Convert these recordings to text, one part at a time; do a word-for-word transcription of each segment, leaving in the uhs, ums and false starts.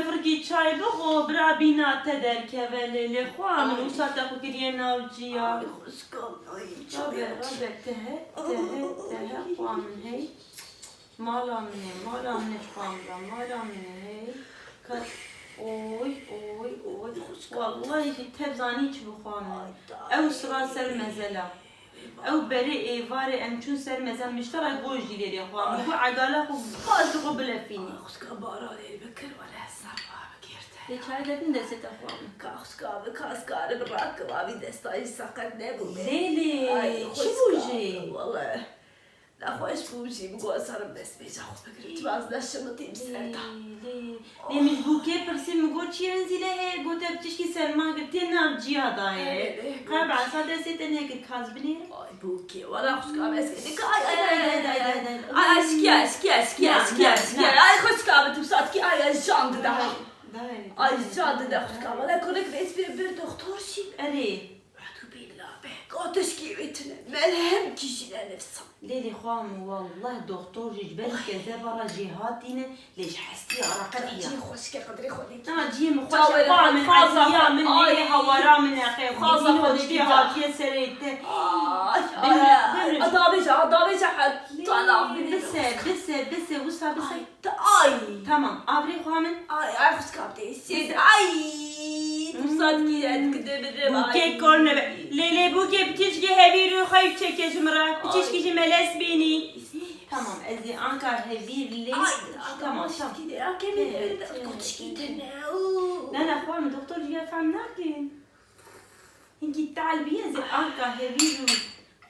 Firkî çay bixwe, bira bîna te derkeve lê, lê xwa min wisa te xwe kiriye nav ciya. Ay, xwişka min, ay, Rabe, çawa rabe, tehe, tehe, tehe, xwa min hey. Mala min e, mala min e, xwa min ra, mala min e hey. Ka-, oy, oy, oy. Wallahî jî tev zanî çi bi xwa min. Ew sira ser mezela. Ew berê êvarê em çûn ser meza miştera goj jî lêrê xwe. Min ku egala xwe qas ji xwe bilefînî. Xwişka bara lêr bikir, wele hesab wa bigirte. Lê çayê de din destê te xwe min. Ka xwişka bi, ka ez karim rakim, avî desta jî seqet nebû be. Lê, lê, Ay, çi bû xwişka, jî? Wele. Nexweş bû jî, min got, ez herim destpêça xwe bigirim. Tu ez neşimitîm ser te. Lê, lê, lê min ji bûkê pirsî, min got, çi ye zîle heye? Gote, bi tişkî serma girtiye, nav ciya daye. Erê, lê, Qe behsa destê te nekir, ka ez binêrim. Ay, bûkê, wela xwişka min, ez kê dike, ay, ay, ay, ay, ay, ay, ay. Ay, ay, şikiya, şikiya, şikiya, Na, şikiya, na, şikiya. na. Ay, xwişka min, tu bi satkî, ay, ay, jan dide. Dayê, Ay, dayê, jan dide dayê, xwişka min. dayê. Wela kurik destpê bir doktor jî. Erê. Eûzubîlla be, ka tişkî wê tune, melhem kî jî ne nifsan. Lê lê xwa min, wallah, doktor jî ji ber kezeba re jêhatî ne, lê ji hestî ya re qetiya. Cihê xweşik e, qedrê xwe nekî. Na, cihê min xweş e, Çawa xwa min, xwaza etiya min, ay, lê hawara min e, xwe xwaza min xwe dîtî dikî hatiye serê te. Ay, Bin, ay, bin. Davêje, davêje, heta Lê, nav bine. bise, bise, bise, wisa bise. Ay, Te-, ay. Tamam, avrê xwe min. Ay, ay, xwişka tê. Sêz, ay. Tu satkî ye, dikide bi rê, Bûkê ay. kor nebe. Lê, lê bûkê bi tişkî hevî rû xwe çeke ji min re. Bi Ay. tişkî ji melez bînî. Tamam, ez ê anka hevî lê. Ay, Tamam, tamam. şikî de, ya kemî Evet, de, evet, koçkî evet. de ne? Oo. Ne, ne, xwe min doktor jî ya fehm nakin. Hinkî tal bî, ez ê anka hevî û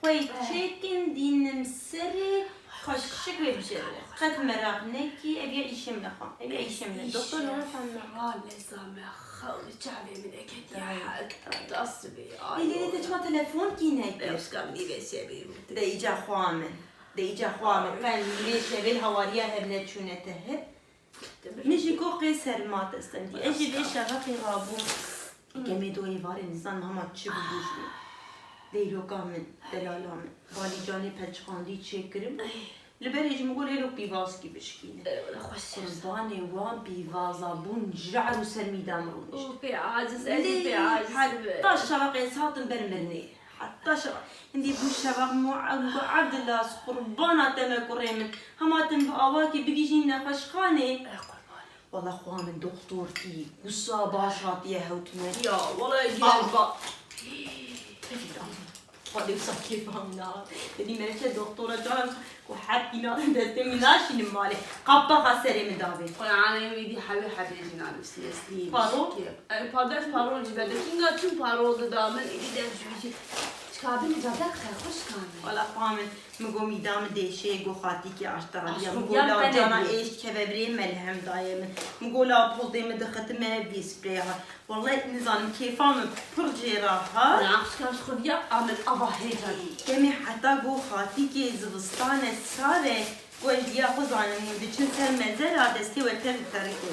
xwe çêkin, dînim serê, xweşik wê bişêre. Qet meraq nekî, ev ya îşê min e xwe. Ev ya îşê min e. Doktor li wan fem nake. Wan nizam e, xew li çavê min neketiye. Dayê, heta sibê, ay Lê, lê, lê, te Allah. çima telefon kî nekir? Lê, xwişka min nîvê şevê min. De îca xwa min. De îca xwa min. Qe nîvê şevê li hawariya hev neçûne te hep. Min jî got qê serma te stendî. Ez jî vê şeveqê rabûm. Kemê do êvarê nizanim hema çi bûbû jî. Leyloka min, delala min. Balîcanê peçqandî çêkirim. Li berê jî min got leylo pîvazkî bişkîne. Ey, wele xweş. Qurbanê wan pîvaza bûn, jar û ser mîda min rûnişt. Û pê aciz, ez jî pê Lê aciz heta be. şeveqê ez hatim ber mirinê. Heta şeva. Hindî bû şeva min got, Ebdillah, ez qurbana te me kurê min. Hema tim bi awakî bigihîjîn nexweşxanê. Ey qurbanê. Wela xwa min doktor kî, wisa baş hatiye hewtmeriya. Wela Ah. gerba. Xwedê wisa kêfa min da. Didî me neçe doktora caran ku her tîna destê min naşînim malê. Qapaxa serê min davê. Qur'anê wî dî hewê hebê jî nanivîsî, ez nî Paro? bişkê. Ey, pa-, dest paro jî vede. Kinga çû paro dida min, êdî dest ji wî jî. Çika bin ca derxe xweşka min. Wela xwa min, min got mîda min dêşê, got xatîkê aşterabiya. Min got Aşterabiya law cana tenê. êş keve birê melhem daye min. Min got law poldê min dixitime vî sprey ha. Wele nizanim kêfa min pir jê re hat. Naxişka ji xwe viya a min ava hêcan. Demê heta got xatîkê zivistane sar e. Got ez diya xwe zanim hûn diçin ser mezela destê we ter diterike.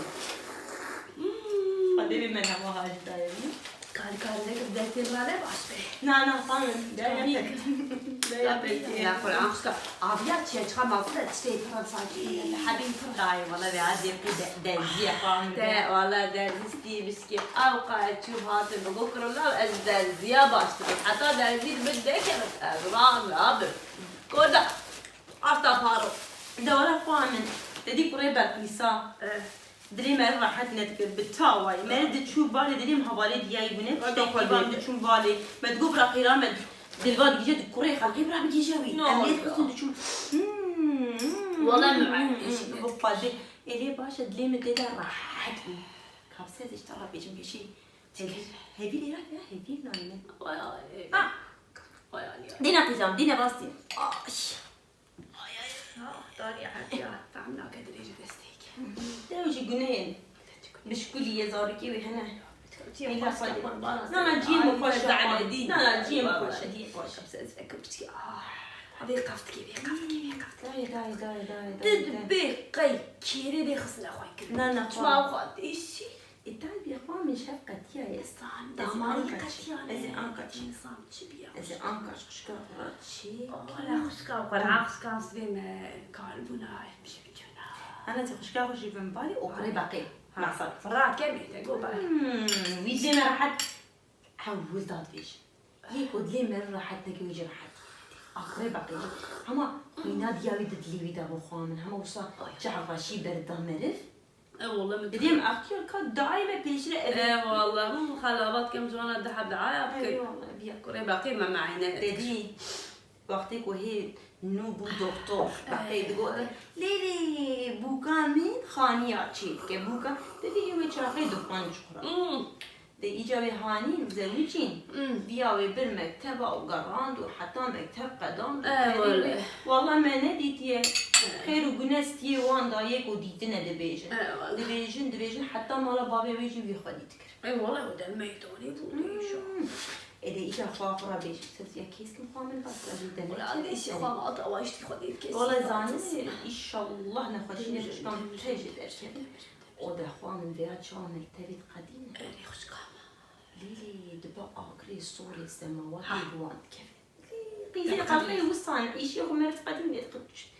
Hmm. Xwedê bê me hema haj daye min. Kar kar nekir destê min ne baş be. Na, na, xanim, de Tabii. yepek. De yepek. Ya Kur'an xwişka. Aviya çiye çiqa mafir e tiştê pir sankî. Hebî pir. Dayê, wala vê adê ku de-, derziye xanim. De, wala derzî stî bişkê. Ew qaye çû hatin bi got kurula ez derziya baştir. Heta derzî li min dekevit ez ran rabim. Gorda. Asta paro. De wala xwa min. Te dî kurê Belqîsa. Eh. Dilê me rehet nedikir. Bi tawayî. Me diçû balê dilê min hevalê diyayî bûne. Wala Tiştekî xwedê. van diçûn balê. Me digot bira qîra me dilva digije di kurê xelkê bira bigije wî. No, Em lê no. dixistin diçûn. Hmm, hmm, Wala hmm, min hmm, hmm. Bi xwedê. Ê lê baş e dilê min tê de rehet bû. Kapse ez işte rabêjim geşî. Hevîr, hevîr êra ya hevîr nayne. Vay, vay. Ah. Vay, vay, vay. Dîne qîzam, dîne bastî. Ay. Ay, ay, ah, darî hetiya. Fehm nake dirêj destêk. Dew jî gunehên. Bişkulî ye zarokê wê hene. Çiye Êla xweş xwedê. Qurban. Na, na, ciyê min xweş e. Nana, ciyê min xweş e, ciyê xweş e. Vê qeftikê, vê qeftikê, vê qeftikê. Dayê, dayê, dayê, dayê, Tu dayê, dayê. dibê qey kêrê dê xisine xwe kir. Na, na, Çima xwe. xwe dêşî? Îtalya xwe min şev qetiyaye. Zan, Ez ê damarî anka çi? qetiyane. Ez ê anka çi? Zan çi biya? Ez ê anka çi xuşka xwe? Çi? Ola xuşka xwe, ra xuşka sibê me karibûna, em jî bikevna. Ana ti xuşka xwe jî bin balê û kurê beqê. Masa, rake me te go ba. Hmm, wî dê me rehet. Ew wil dad vêjin. Yê ku dilê me rehet neke wî jî rehet. Axirê baqê jî. Ama xwîna diya wî di dilê wî de bo xwa min. Hema wisa çaxvaşî berda meriv. E, wallah, min Didêm axkiyar ka daîme pêşire ev. E, wallah, hûn xelabat kem ciwana di heb daaya Ey, bike. Wallah, biya. Kurê baqê me meine. Dedî, wextê ku hê nû bû doktor, baqê digot, lê lê bûka min xaniya çê dike. Bûka, dedî, ew ê çaxê dixwan çiqura. Hmm. De îca wê hanîn, zewicîn, Hmm. viya wê bir mekteba û gerand û heta mekteb qedand û Ey, terê wê. Wallah. Wallah me nedîtiye. Xêr û gune stiyê wan dayê ku dîtine dibêjin. Ey, wallah. Dibêjin, dibêjin heta mala bavê wê jî wî xwedî dikir. Ey, wallah, o dem meydanê bû, Hmm. dêşa. Ê de îca xwe xwe ra bêjin. Sesiya keskin xwe min bas, ez ê demek Wala, çê dêşî dikir. Xwe ma ata wa iştî xwe dê kes. Wala zanî, înşallah nexweşî Demir, nexweşkan demir, te jî demir, derkeve. Demir, demir. O de xwe min vêya çawa mektevê diqedîne. Erê xwişka me. Lê lê dibe agirê sorê semawatê Ha. bi wan dikeve. Lê qîzê Dikkat qelqê et. Wisan îşê xwe meriv qedîn lê diqet.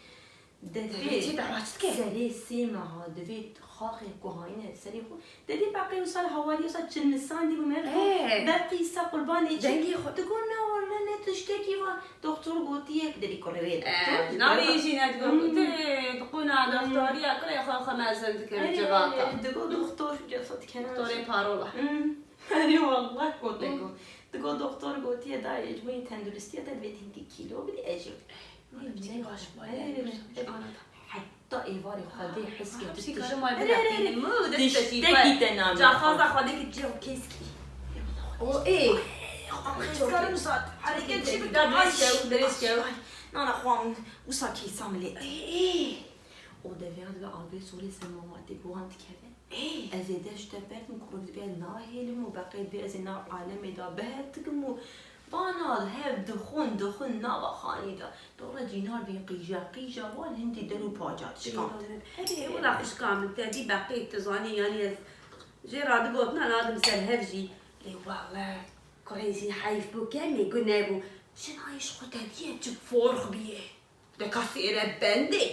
Devê Devê çi dawa çi dike? Serê sê meha divê xaxê ku hayîne serê xwe. Devê beqê wisa li hawalî wisa çilmisandî bû meriv xwe. Ee. Beqî se qurbanê çi? Dengê xwe. Digo ne wala ne tiştekî va. Doktor gotiye, derî kurê wê Ee, doktor. Navê jî ne digo Hmm. tu bi qûna Hmm. doktoriya kurê xwe xwe mezin dikir Erê, civata. Digo doktor cesa dikene. Doktorê parola. Hmm. Erê wallah gote Hmm. got. Digo doktor gotiye dayê ji bo tenduristiya te divê hinkî kîlo bidî ez jî. Wala çi baş Erê, erê, erê. Heta êvarê xwedê his kir tu Hepsî tişt. Karim ay Erê, erê, erê. Mu dest Tiştekî te name. Caxaza xwedê ki cihkeskî. O ê. Karim saat. Hareket çi bi Derêz kew, derêz kew. Nana xwan wisa kêsa milê. Ê, ê. O devya dibe agirê sorê semawatê bi wan dikeve. Ê. Ez ê dest te berdim, kurê divê ez nahêlim û beqê divê ez ê nav alemê de bihev dikim û bana li hev dixwin, dixwin nava xanî de. Dora cînar bîn qîja, qîja wan hindî der û paca dişkand. Ê, wila xwişka min, te dî beqê tu zanî, yanî ez jê re digotina nadim ser hev jî. Lê wele kurê jî heyf bû, kemê guneh bû. Jina yê ji xwe te diye çi forx bîye. Deka sêre bendê,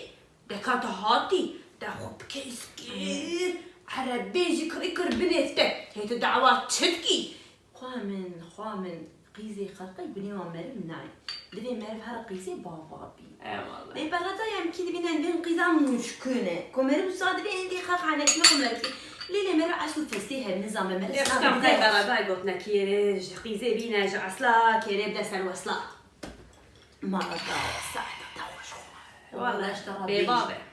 deka te hatî, te xwe bi keyskir, erebê jî kirî kir binê te. Hê tu dawa çi dikî? Xwa min, xwa min, qîzê xelqê gunê wan meriv nayê. Divê meriv her qîzê bava bî. Eyvallah. Lê beredayê em kî dibînin vên qîza muşkûn e. Ku meriv wisa divê hindî xelq henekî xwe meriv kî. Lê lê meriv eslû festê hev nizan be meriv Lê sina xwe bide. Beredayê gotinekî ji qîzê bîne ji esla kêrê bide ser wesla. Mala da saeta te xweş xwe. Wala, Wala ji te re bêbav bêjim. E.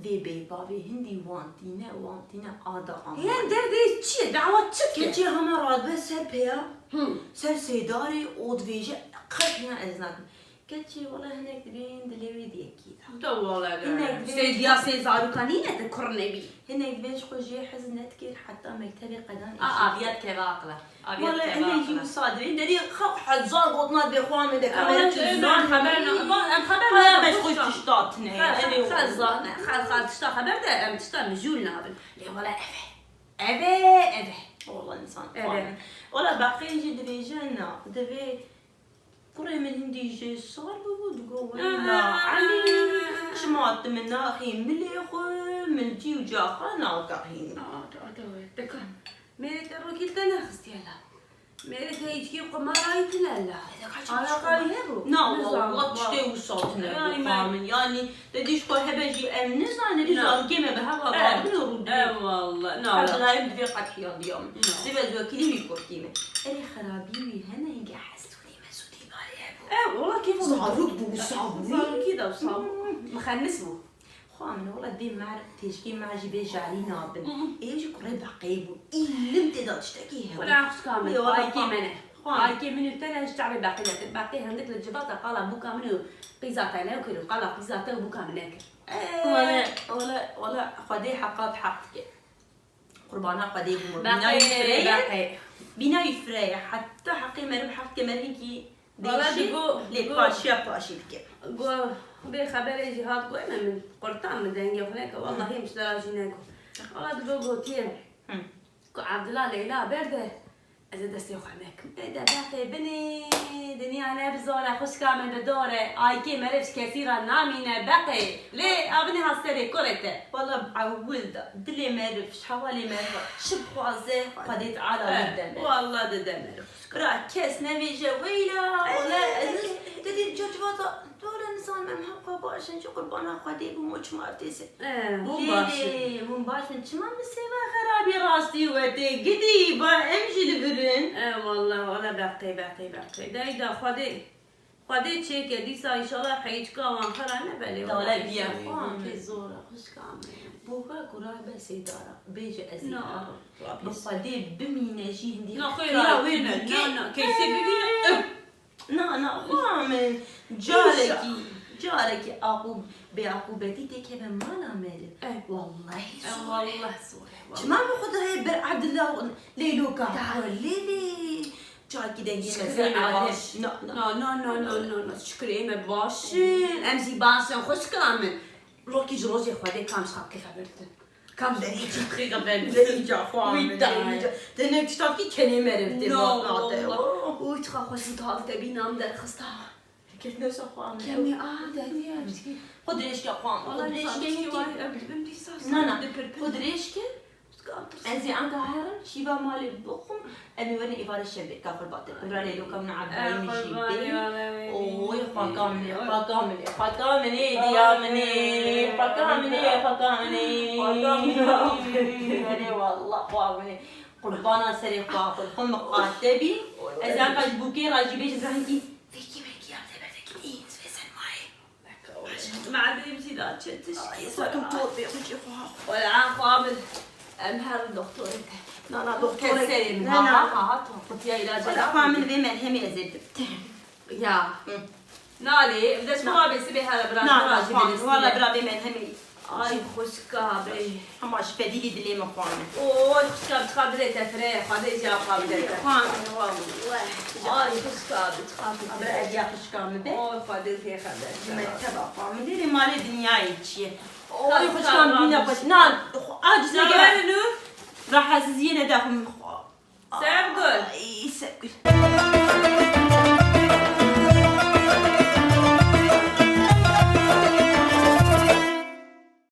Vê bêbavê hindî wan tîne, wan tîne ada ama. Yan derdê çi ye? Dawa çi dike? Keçê hema radibe ser peya, Hı. ser sêdarê û dibêje qet hîna ez nakim. Keçê wala hinek dibên dilê wê diyekî de. Da wala de. Hinek dibên Sê diya sê zaroka nîne te kur nebî. Hinek dibên ji xwe jê hez nedikir heta mektebê qedan A, eşî. Aviya dikeve aqila. Aviya Wala dikeve hinek jî aqila. Wisa dibên. Derî xelq hezar gotina dibê xwe min de Em kamera em çi em zan xeber na. Ba, em xeber Qaya na. me ji xwe Tişta. Tişta tine. Xel, Erê xel, wala. Xel zane. Xel, xel tişta xeber de em tişta mijûl nabin. Lê wala eve. Eve, eve. Wala insan Eve. Xwe. Wala beqê jî dibêje na. Divê Kurê min hindî jê sar bûbû, digo, "Weyla Aa. Elî, çima tu min naxî milê xwe, min cî û caxa nagehîn." Aa, aa, aa, dika. Mêrê te rokî li te nexistiye la. Mêrê te îçkî qumarayî tine la. Dika, çima Alaqayî çima? Hebû? Na, Nizam, wallah, wa- tiştê wisa tine Yani bû, me- Xamin. Yani, te dîş xwe hebe jî em nizane, dî Na. zarokê me bi hev re Eh, radibin û rûdibin. eh, wallah, na, Her la. dilayim divê qet hiya diya min. Na. Divê ez wekîlî wî kurtî me. Erê xerabî wî hene hingê hesûdî mesûdî barê hebû. Eh, wala kêfa min Zarok bû, wisa bû. Zarokî de wisa bû. Hmm. Mixennis bû. Xwa min, wala dê mer, têşkê mer jî bê jarî nabin. Hmm. Ê jî kurê beqê bû. Îlim tê de tiştekî hebû. Wala xwişka min, Ê, wala ayikê xwa- me ne. xwa min. Ayikê min û te ne ji çavê beqê nekir. Beqê hindik li civata qala bûka min û qîza te nekir û qala qîza te û bûka min nekir. Wala, wala, wala Xwedê heqa bi heq dike. Qurbana Xwedê bûme. Bîna wî fireye. Bîna wî fireye. Heta heqê meriv heq dike, merivînkî Wala dêşî, digo, lê digo. Paşiya paşî dike. Go, bê xeberê jî hat goyê me min. Qurtan min dengê xwe neke. Wallahî em ji te re jî neko. Wala digo gotiye. Hı. Ku Evdila Leyla berde. Ez ê destê xwe nekim. Ê de beqê binê, dinya ne bi zor e, xwişka min bi dor e. Aykê meriv ji kesî re namîne beqê. Lê a binê ha serê kurê te. Wala ewil de dilê meriv, ji hevalê meriv şi bixwaze, Xwedê Teala wî dide meriv. Wala dide meriv. Bira kes nevêje weyla, wala ez te dî civata dore nizanim em heqa baş in, ji qurbana Xwedê bûm û çima ev tê ser. Eh, hûn baş in. Lê hûn baş in, çima min sêva xerabî rastî we tê gidî, ba em jî li vir in. Eh, wallah, wala beqê, beqê, beqê. Dey da Xwedê, Xwedê çêke dîsa înşallah heyîçka wan xera nebe lê. Dale wala biye, xwe pê zor e, xwişka min. Bo we gura be sêdara, bêje ez ê herim. Bi Xwedê bimîne jî hindî. Na, xwe ya wê bike. Na, na, keysê bibîne. Na, na, xwa min. Carekî, carekî aqû-, bêaqûbetî têkeve mala meriv. Eh. Wallahî zor e. Wallah zor e, wallah. Çima min xwe dihê ber Ebdillah û Leyloka? Lê, lê. Carekî dengê me zêde baş. Na, na. Na, na, na, na, na, na. Şikir ê me baş in. Em jî baş in, xwişka min. Rokî ji rojê Xwedê kam ji xwe bike xeber ditin. Kam derî çi xî xeber ditin. Lê îca xwa min, lê îca. Te ne tiştakî kenê meriv tê. No, vat nate. Wallah. Oy, çiqa xweş bû, tal te bî nam derxista. Kevne şa xwa min. Kemê a, derî ya. Xwe dirêj ke xwa min. Xwe dirêj ke. Em dîsa. Na, na. Xwe dirêj ke. Ez ê anka herim, şîva malê bixwim, em ê werin êvarê şevê, ka xurbatê. Qubra Leyloka min Ebdayê min jî bê. Oy, xwaka min ê, xwaka min ê, xwaka min ê, diya min ê, xwaka min ê, xwaka min ê. Erê wallah, xwa min ê. Qurbana serê xwe, xwe, xwe miqate bî. Ez ê anka ji bûkê re jî bêjim, zehnkî. Vekî mekî ya te berdekî dîn, zê sen mayê. Me'deyim jî da çetiş. Ay, sakin tor bê, xwe jî xwe. Wala xwe bil. Em her doktorê te. Na, na, doktorê. Keserê min. Na, na. Ha, ha, ha, to. Qutiya ilacê. Wala xwe min vê merhemê ez ê bidim. Ya. Hı. Nalê, dest xwe bê sibê hele bira. Na, na, xwe min, wala bira vê merhemê. Ay, xwişka bê. Hema ji fedîlî dilê min xwe min. Oy, xwişka bi, çiqa dilê te fireh, Xwedê jî ava bide te. Xwe min, wala. Ay, xwişka bi, çiqa bi. Abra ev ya xwişka min be. Oy, Xwedê pê xeber. Ji mekteba xwe min. Lê malê dinyayê çi ye? Oy, xwişka min bîne xweş. Na, aciz neke. Rahatsiziyê nede xwe min xwe. Sevgul. Ay, Sevgul.